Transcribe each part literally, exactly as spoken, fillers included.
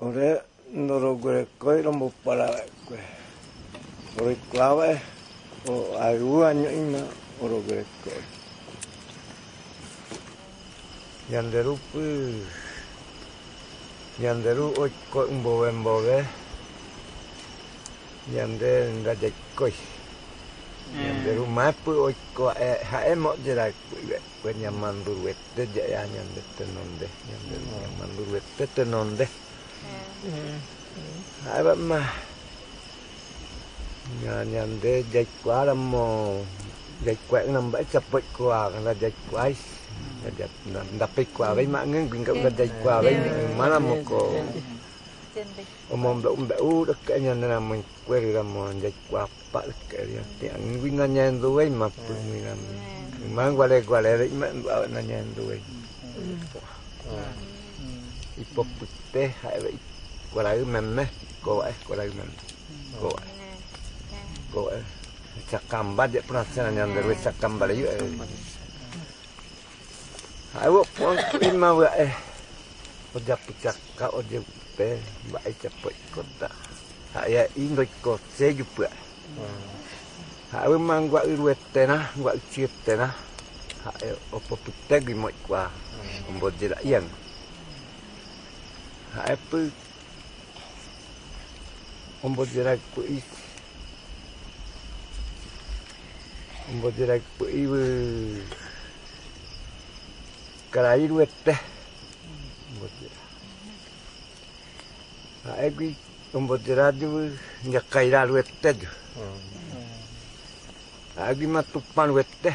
Ore noroguerekkói rombopararae'kue. Oroikuawae o aeguaño ina oroguerekkói. Ñanderupu, ñanderu oiko ɨmbowe mbowe. Ñande ndayaikói. Ñanderu maepɨ oiko, eh, ha'e mo'yeraku iwe. Kue ñamanduruete ya'ya ñande tenonde, ñande ñamanduruete tenonde. Ha'e wama. Ña, ñande yaikuaa ramo, yaikuaa na mba'e chapo'ikoa, na yaikuaa is. Na, na, na ndapeikuaa wei ma ngengui nga na yaikuaa wei ma ramo ko. Omombe'u mbe'u reke ñande na mengkueri ramo yaikuaa. Pa'leke ria te angin wina ñaenduwei mapui wina. Manguale guale re ima ndu awe na ñaenduwei. Ipopite haewe ikuarai meme. Kowae, kuarai meme. Kowae. Kowae. Chakamba de pernah sana ñanderuwe chakamba le yu. Ha'e wo'opu'an ku'i ma wa'e. Oya puchaka, oye upe, mba'e chapo'ikota. Ha'e i ndoiko che yupüa. Ha'e wema ngua ɨruetena, ngua ɨchietena. Ha'e opopitegu imo'ikua. Omboyera ian. Ha'e pü Omboyera ipü'i. Omboyera ipü'i wü. Karairuete. Omboyera. Ha'e gui omboyera yu wü. Ñakairaruete yu. Ha'e gui ma Tuparuete.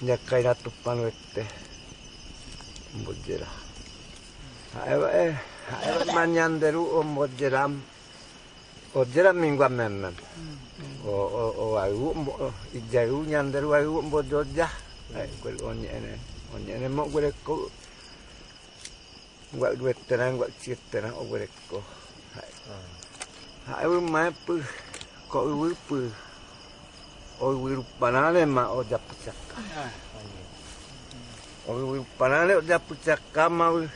Ñakaira Tuparuete. Omboyera. Ha'e wa'e, ha'e wa'e ma ñanderu omboyera. Oyera mingua meme. O, o, o, ayu, o, iyau ñanderu ayu omboyoya. Ha'e, kueri oñe'ene, oñe'ene moguereko. Ngua ɨruetena, ngua ɨchietena, oguereko. Ha'e. Ha'e wü maepü, ko ɨwüpü. Owirupana le ma oya puchaka. Owirupana le oya puchaka ma wü.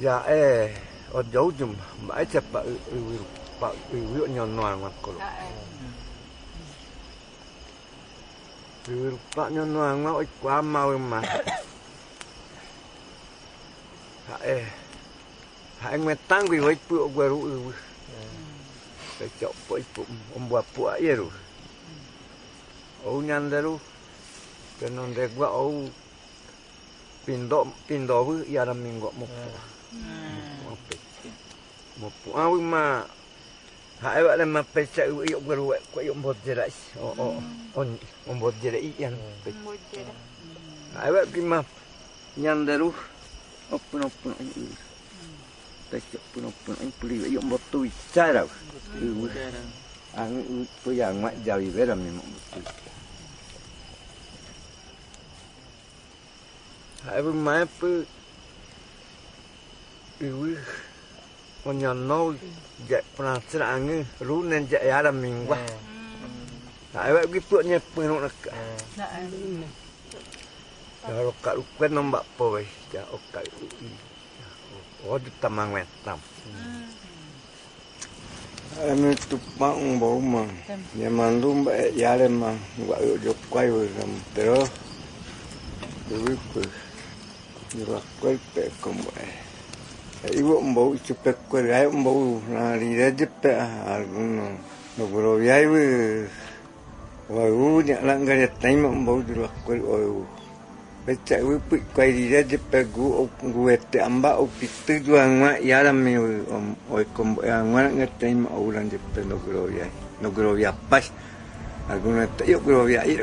Ya, eh, oya uyuma, ma echa pa ü, ɨwirupa, ɨwi oñonoa ngua kolo. Ru pa ñonoa ngua oikua ma wü ma. Ha'e. Ha'e ngüetangui waipu ogueru ɨwü. Pecha opo ipu ombua pua ieru. Ou ñanderu. Tenondegua ou. Pindo, pindo wü iara mingua mopu. Mopu. Mopu awi ma. Ha'e wale ma pecha yu iyo gueru we ko iyo omboyera is. O, o, o, omboyera i ian. Ha'e wale ki ma. Ñanderu. Opu no, opu no. Pecha opu no, opu no. Puli iyo ombotu ichara. Ang, pu ya ngua ya wibera mi mo. Ha'e wü maepü. Iwi. Oñono. Ya pernah serang. Runen ya iara mingua. Ha'e wü gi pu ñe punu naka. Ya lo ka lu kue nomba po wei. Ya oka lu i. Odu tamang wetam. Emi Tupa umbou ma. Ñamandu mba e yale ma. Ngua yo yokwai wü ram pero. Iwi pu. Ni wa kuerpe kombo e. Iwo umbou ichu pe kuer ai umbou na lire jepe a alguno. No guro yai wü. Wau ni alangare taima umbou duru akuel ou. Pecha wü pui kuai rire jepe gu, gu ete amba ou pitu dua ngua iara mi wü om, oi kombo e angua nga taima ou ran jepe no guro yai. No guro yai pas. Alguno te yo guro yai.